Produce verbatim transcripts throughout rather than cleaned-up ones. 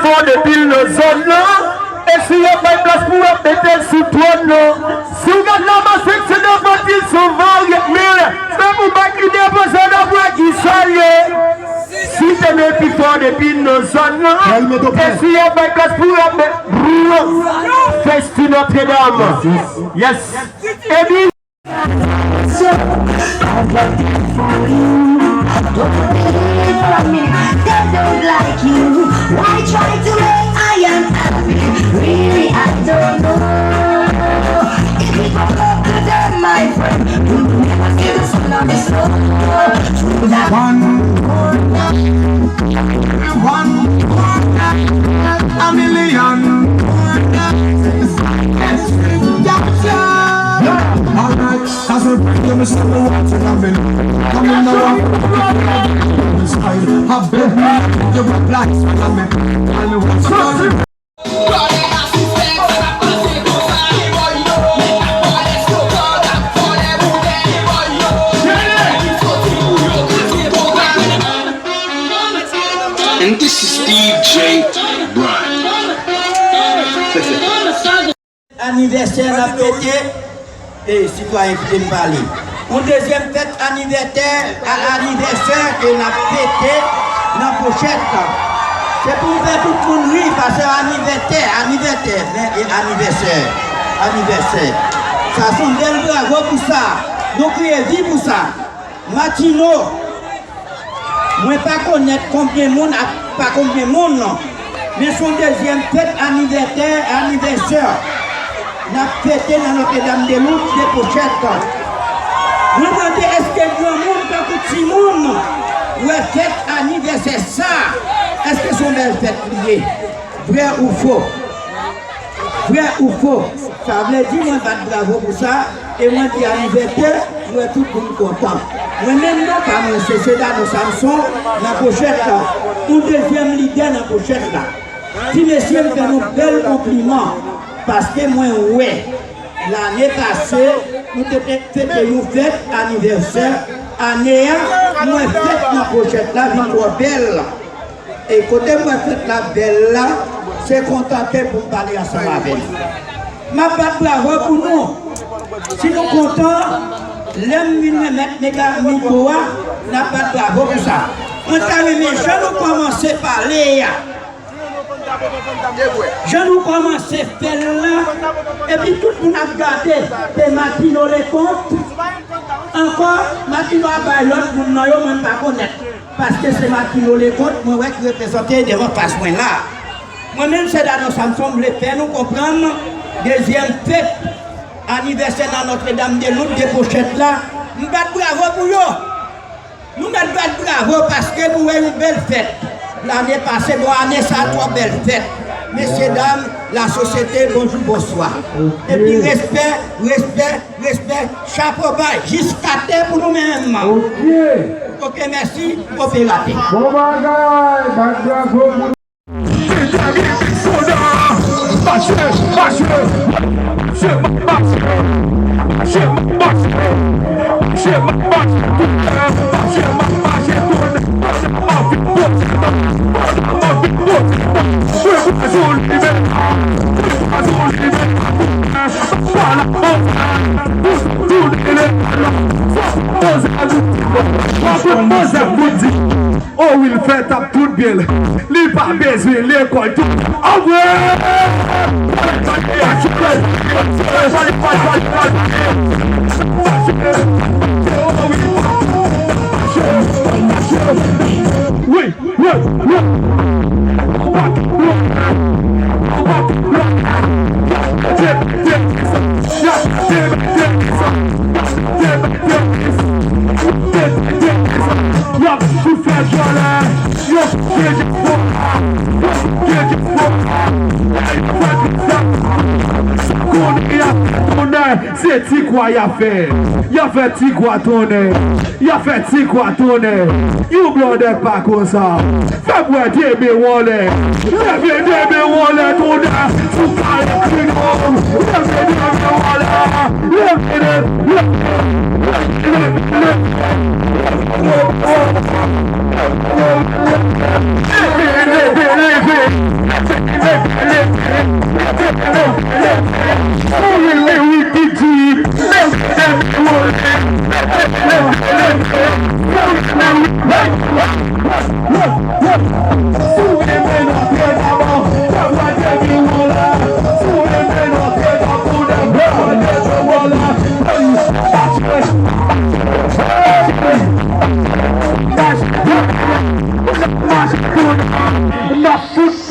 Depi l nan zòn nan, e si y ap bay plas pou w ap mete l sou twòn nan. Si w gad la masekte nan vant li sou varyet mil, se pou bay li depoze nan bwa ki salye. Si te men pi fò depi l nan zòn nan, e si y ap bay plas pou w ap met bwou, festi Nòtredam. Yes. Epi So, I got that for you. Don't believe for me, they don't like you. Why try to make I am happy? Really, I don't know. If it was up to them, my friend, we would never see the sun on the snow. True that. One more night, one more night, a million more nights. Yes, yes, yeah. Alright. As a break, let me stop the water, I mean, I mean, no one style. I bet me, you got black, I mean, I mean, what's up? And this is D J Brian. Anivèsè n ap fete, e sitwayen kite m pale. Yon dezyèm fèt anivètè, a, anivèsè ke n ap fete nan Pwochèt la. Se pou m fè tout moun ri, paske anivètè, anivètè, men e anivèsè, anivèsè. Sa se yon bèl bravo pou sa. Nou kriye vi pou sa. Matino, mwen pa konèt konbyen moun ak pa konbyen moun non. Men se yon dezyèm fèt anivètè, anivèsè n ap fete nan Nòtredam de Loud de Pwochèt. Mwen mande èske granmoun tankou timoun wè fèt anivèsè sa? Èske se yon bèl fèt li ye? Vrè ou fo? Vrè ou fo? Sa vle di mwen bat bravo pou sa, e mwen di anivèsè, mwen tout moun kontan. Mwen menm non pa mwen se Sedano Samson nan Pwochèt la, yon dezyèm lidè nan Pwochèt la. Ti mesye m fè nou bèl konpliman, paske mwen wè lane pase, nou te fete yon fèt anivèsè, ane a, mwen fèt nan Pwochèt la vin twò bèl. E kote m wè fèt la bèl la, se kontan ke pou m pale ansanm avè nou. M ap bat bravo pou nou. Si nou kontan, lè m vin remèt nèg la mikwo a, n ap bat bravo pou sa. Mwen ta renmen jan nou kòmanse pale a, jan nou kòmanse fè l la, epi tout moun ap gade, se Matino Leconte. Ankò, Matino ap bay lòt moun non yo, mwen m pa konèt. Paske se Matino Leconte mwen wè ki reprezante devan fas mwen la. Mwen menm Sedano Samson m vle fè nou konprann dezyèm fèt anivèsè nan Nòtredam de Loud de Pwochèt la, m bat bravo pou yo. Nou mèt bat bravo paske nou wè yon bèl fèt. Lane pase, bon, ane sa a twò bèl fèt. Mesye dam, lasosyete, bonjou, bonswa. Epi respè, respè, respè, chapo ba jiska tè pou nou menm. Ok, mèsi, operatè. Bon bagay, bat bravo pou O wi, l fèt ap tout byen l. Li pa bezwen lekòl tou. Anmwey! Wi, wi, wi. Y ap fout fè djòlè. Yo, konnen y ap fè tonnè. Se ti kwa y ap fè. Y ap fè ti kwa tonnè. Y ap fè ti kwa tonnè. Yon blòdè pa konsa. Fè m wè de men w anlè. Leve de men w anlè, tonnè. Sou kare krino. Leve de men w anlè. Leve de, leve, leve, leve, leve. Leve, leve, leve.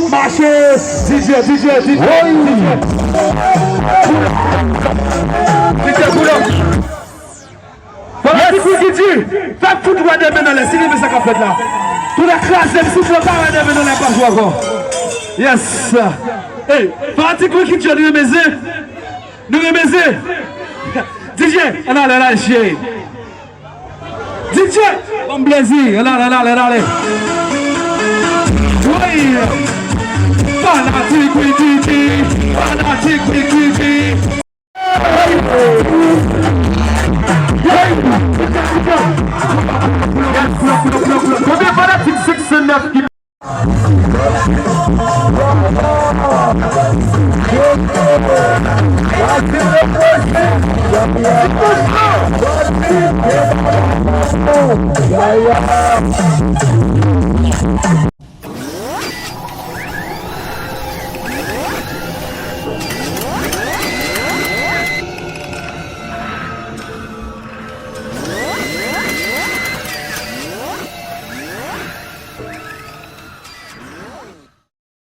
Mache, DJ, DJ, DJ, DJ. DJ, pull up. Fanatik Ricky G, fè fout wè de men anlè, si li vle sa k ap fèt la. Tout lè kraze m, si w pa wè de men anlè, pa jwe ankò. Yes. Hey, fanatik Ricky G, nou renmen zen. Nou renmen zen. DJ, ann ale, ann ale, cheri. DJ, ban m plezi. Ann ale, ann ale, ann ale. Woy! Fanatik Ricky G, fanatik Ricky G. Konbyen fanatik six nine ki